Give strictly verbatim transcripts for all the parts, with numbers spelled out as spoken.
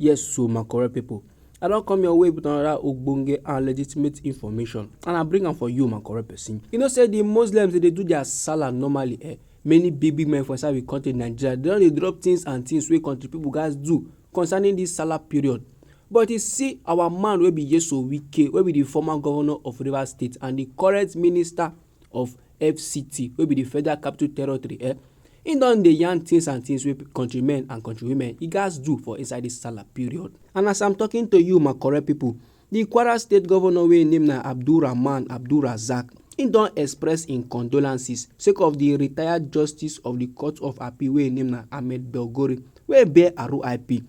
Yes, so my correct people, I don come your way with another ogbonge and legitimate information, and I bring am for you, my correct person. You know say the Muslims, they dey do their Salah normally, eh? Many big big men for inside we country Nigeria, they don dey drop things and things wey country people guys do concerning this Salah period. But you see, our man wey be Yeso Wike, wey be the former governor of Rivers State and the current minister of F C T, wey be the Federal Capital Territory, eh? He don dey yarn things and things wey countrymen and countrywomen e gats do for inside this Salah period. And as I'm talking to you, my correct people, the Kwara State governor wey im name na Abdul Rahman Abdul Razak, he don express im condolences sake of the retired justice of the Court of Appeal wey im name na Ahmed Belgore, wey bear R I P.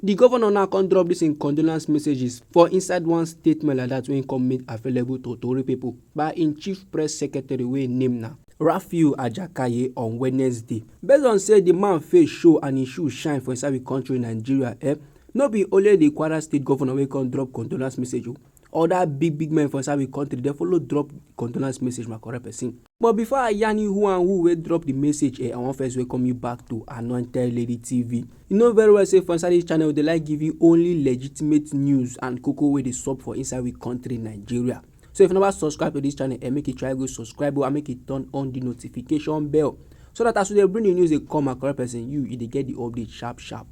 The governor now come drop this im condolence messages for inside one statement like that wey he come make available to tori people by im chief press secretary wey im name na Rafiu Ajakaye on Wednesday. Based on say the man face show and him shoe shine for inside the country Nigeria, eh, no be only the Kwara State governor wey come drop condolence message o. Other big big men for inside the country, they follow drop condolence message, my correct person. But before I yarn you who and who wey drop the message, eh, I wan first welcome you back to Anointed Lady T V. You know very well say for inside this channel, they like give you only legitimate news and koko wey dey sup for inside we country Nigeria. So if you never subscribe to this channel, eh, make you try go subscribe o, and make you turn on the notification bell, so that as we dey bring the news dey come, my correct person, you, you dey get the update sharp sharp.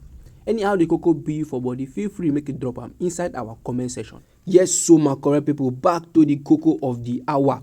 Anyhow the koko be for body, feel free make you drop am inside our comment section. Yes, so my correct people, back to the koko of the hour.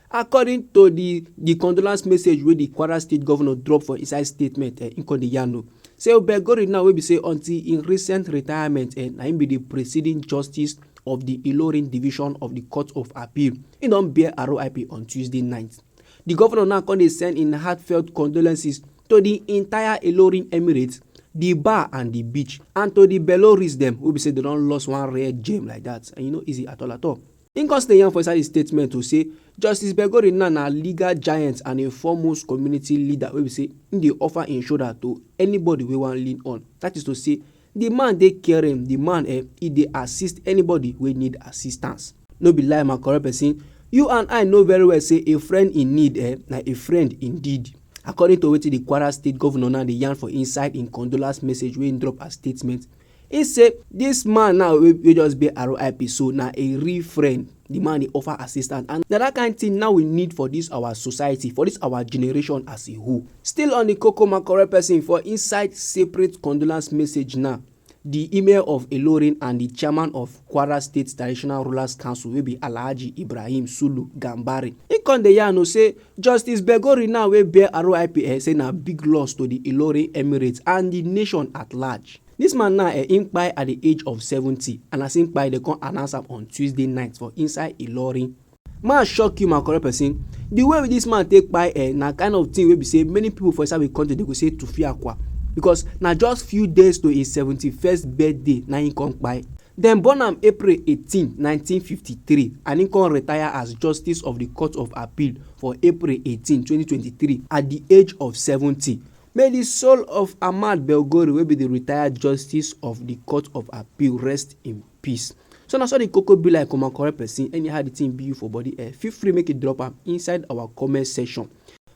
According to the the condolence message wey the Kwara State governor drop for inside statement, eh, he come dey yarn o say Obegori now wey be say until in recent retirement, eh, na him be the presiding justice of the Ilorin division of the Court of Appeal, he don bear R I P on Tuesday night. The governor now come dey send in heartfelt condolences to the entire Ilorin Emirates, the bar and the beach, and to the Beloris dem wey be say they don lost one rare gem like that, and e no easy at all at all. Im come stay yarn for inside the statement to say Justice Belgore now na legal giant and a foremost community leader wey be say im dey offer im shoulder to anybody wey wan lean on. That is to say, the man dey caring, the man, eh, he dey assist anybody wey need assistance. No be lie, my correct person, you and I know very well say a friend in need, eh, na a friend indeed. According to wetin the Kwara State governor now dey yarn for inside im condolence message wey im drop as statement, he say this man now wey wey just be R I P, so na a real friend. The man dey offer assistance, and na that kind thing now we need for this our society, for this our generation as a whole. Still on the koko, my correct person, for inside separate condolence message now, the Emir of Ilorin and the chairman of Kwara State Traditional Rulers Council wey be Alhaji Ibrahim Sulu Gambari, he come dey yarn o say Justice Belgore now wey bear R I P, eh, say na big loss to the Ilorin Emirates and the nation at large. This man now, eh, im kpai at the age of seventy, and as im kpai, they come announce am on Tuesday night for inside Ilorin. Man shock you, my correct person. The way wey this man take kpai, eh, na kind of thing wey be say many people for inside we country, they go say tufi akwa, because na just few days to his seventy-first birthday na im come kpai. Dem born am April eighteen, nineteen fifty-three, and im come retire as Justice of the Court of Appeal for April eighteen, twenty twenty-three, at the age of seventy. May the soul of Ahmad Belgore, wey be the retired Justice of the Court of Appeal, rest in peace. So na so the koko be like, my correct person. Anyhow the thing be you for body, eh, feel free make you drop am inside our comment section.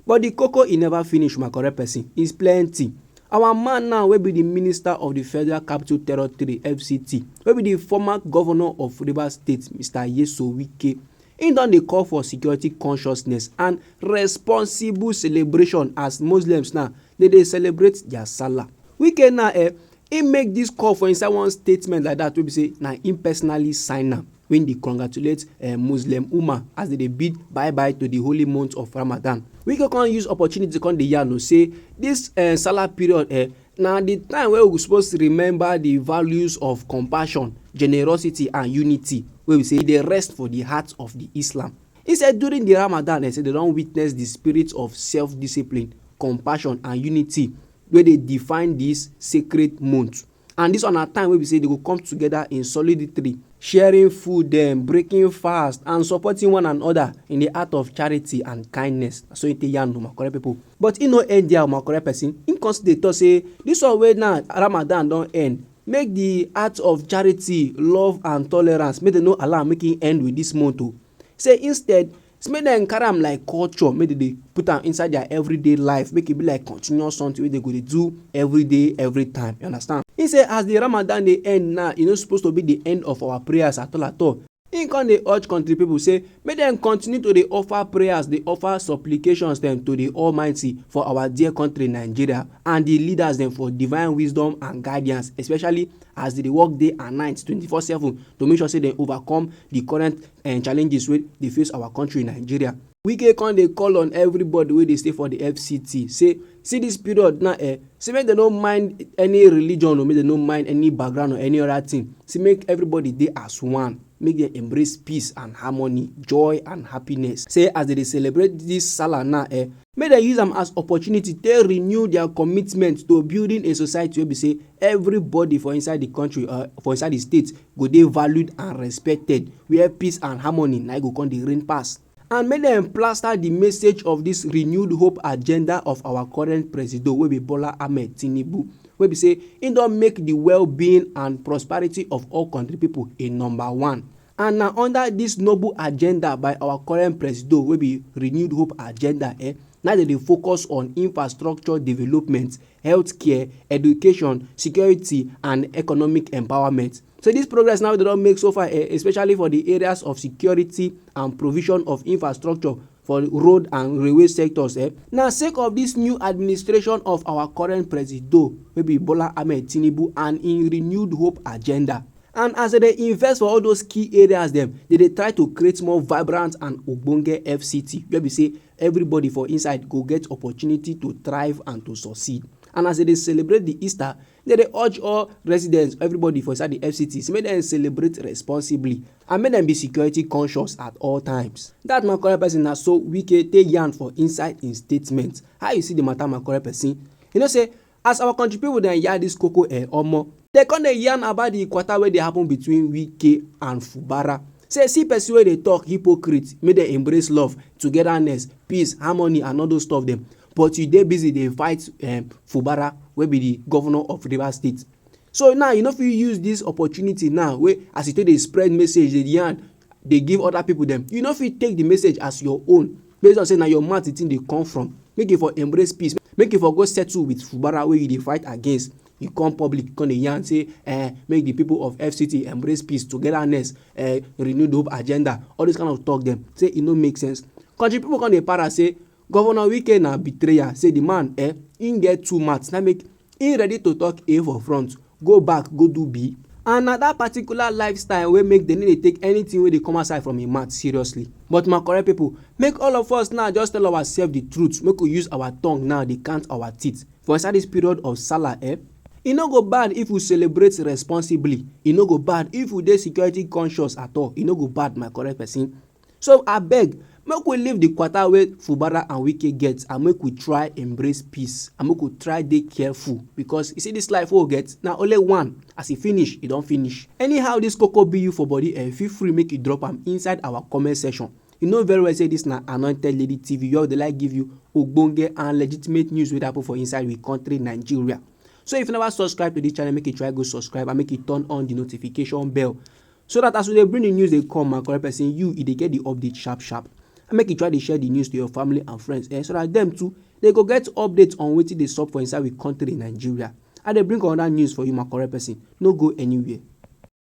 But the koko e never finish, my correct person. It's plenty. Our man now, wey be the Minister of the Federal Capital Territory, F C T, wey be the former governor of Rivers State, Mister Yeso Wike, he don dey call for security consciousness and responsible celebration as Muslims now, they dey celebrate their Salah. Wike now, eh, he make this call for inside one statement like that wey be say na him personally sign am, when they congratulate, eh, Muslim Ummah as they dey bid bye bye to the holy month of Ramadan. Wike come use opportunity come dey yarn o say this, eh, Salah period, eh, na the time wey we suppose to remember the values of compassion, generosity and unity wey we say dey rest for the heart of the Islam. He said during the Ramadan, eh, say they don witness the spirit of self-discipline, compassion and unity wey dey define this sacred month. And this one na time wey be say they go come together in solidarity, sharing food dem, breaking fast and supporting one another in the act of charity and kindness. Na so he take yarn o, my correct people. But he no end there, my correct person. He come still dey talk say this one wey now Ramadan don end, make the act of charity, love and tolerance, make dem no allow make e end with this month o. Say instead, So make dem carry am like culture, make dem dey put am inside their everyday life, make e be like continuous something wey dem go dey do every day, every time. You understand? He say as the Ramadan dey end now, e no suppose to be the end of our prayers at all at all. He come dey urge country people say make dem continue to dey offer prayers, dey offer supplications dem to the Almighty for our dear country Nigeria and the leaders dem for divine wisdom and guidance, especially as they dey work day and night twenty-four seven to make sure say dem overcome the current, eh, challenges wey dey face our country Nigeria. Wike come dey call on everybody wey dey stay for the F C T, say see this period now, eh, say make dem no mind any religion or make dem no mind any background or any other thing. Say make everybody dey as one, make dem embrace peace and harmony, joy and happiness. Say as dem dey celebrate this Salah now, eh, make dem use am as opportunity take renew their commitment to building a society wey be say everybody for inside the country, uh, for inside the state go dey valued and respected, where peace and harmony na e go come dey reign pass. And make dem plaster the message of this renewed hope agenda of our current presido wey be Bola Ahmed Tinubu, wey be say im don make the well-being and prosperity of all country people a number one. And na under this noble agenda by our current presido wey be renewed hope agenda, eh, na dem dey focus on infrastructure development, healthcare, education, security and economic empowerment. So this progress now dem don make so far, eh, especially for the areas of security and provision of infrastructure for road and railway sectors, eh, na sake of this new administration of our current presido wey be Bola Ahmed Tinubu and im renewed hope agenda. And as dem dey invest for all those key areas dem, dem dey try to create more vibrant and ogbonge F C T wey be say everybody for inside go get opportunity to thrive and to succeed. And as dem dey celebrate the Easter, dem dey urge all residents, everybody for inside the F C T, say make dem celebrate responsibly and make dem be security conscious at all times. That, my correct person, na so Wike take yarn for inside im statement. How you see the matter, my correct person? You know say as our country people dem yarn this koko, eh, omo, dem come dey yarn about the kwata wey dey happen between Wike and Fubara. Say see person wey dey talk hypocrite, make dem embrace love, togetherness, peace, harmony and all those stuff dem. But you dey busy dey fight, um, Fubara wey be the governor of Rivers State. So now you no fit use this opportunity now wey as you take dey spread message, dey yarn, dey give other people dem. You no fit take the message as your own based on say na your mouth the thing dey come from. Make you for embrace peace. Make you for go settle with Fubara wey you dey fight against. You come public, come dey yarn say, eh, make the people of F C T embrace peace, togetherness, eh, renew the hope agenda. All this kind of talk dem. Say e no make sense. Country people come dey para say Governor Wike na betrayer. Say the man, eh, im get two mouths. Na make im ready to talk A for front, go back, go do B. And na that particular lifestyle wey make dem no dey take anything wey dey come outside from im mouth seriously. But my correct people, make all of us now just tell ourselves the truth. Make we use our tongue now dey count our teeth. For inside this period of Salah, eh, e no go bad if we celebrate responsibly. E no go bad if we dey security conscious at all. E no go bad, my correct person. So abeg, make we leave the kwata wey Fubara and Wike get and make we try embrace peace and make we try dey careful, because you see this life wey we get na only one. As e finish, e don finish. Anyhow this koko be you for body, eh, feel free make you drop am inside our comment section. You know very well say this na Anointed Lady T V, wey dey like give you ogbonge and legitimate news wey dey happen for inside we country Nigeria. So if you never subscribe to this channel, make you try go subscribe and make you turn on the notification bell, so that as we dey bring the news dey come, my correct person, you e dey get the update sharp sharp. And make you try dey share the news to your family and friends, eh, so that dem too dey go get update on wetin dey sup for inside we country Nigeria. I dey bring another news for you, my correct person. No go anywhere.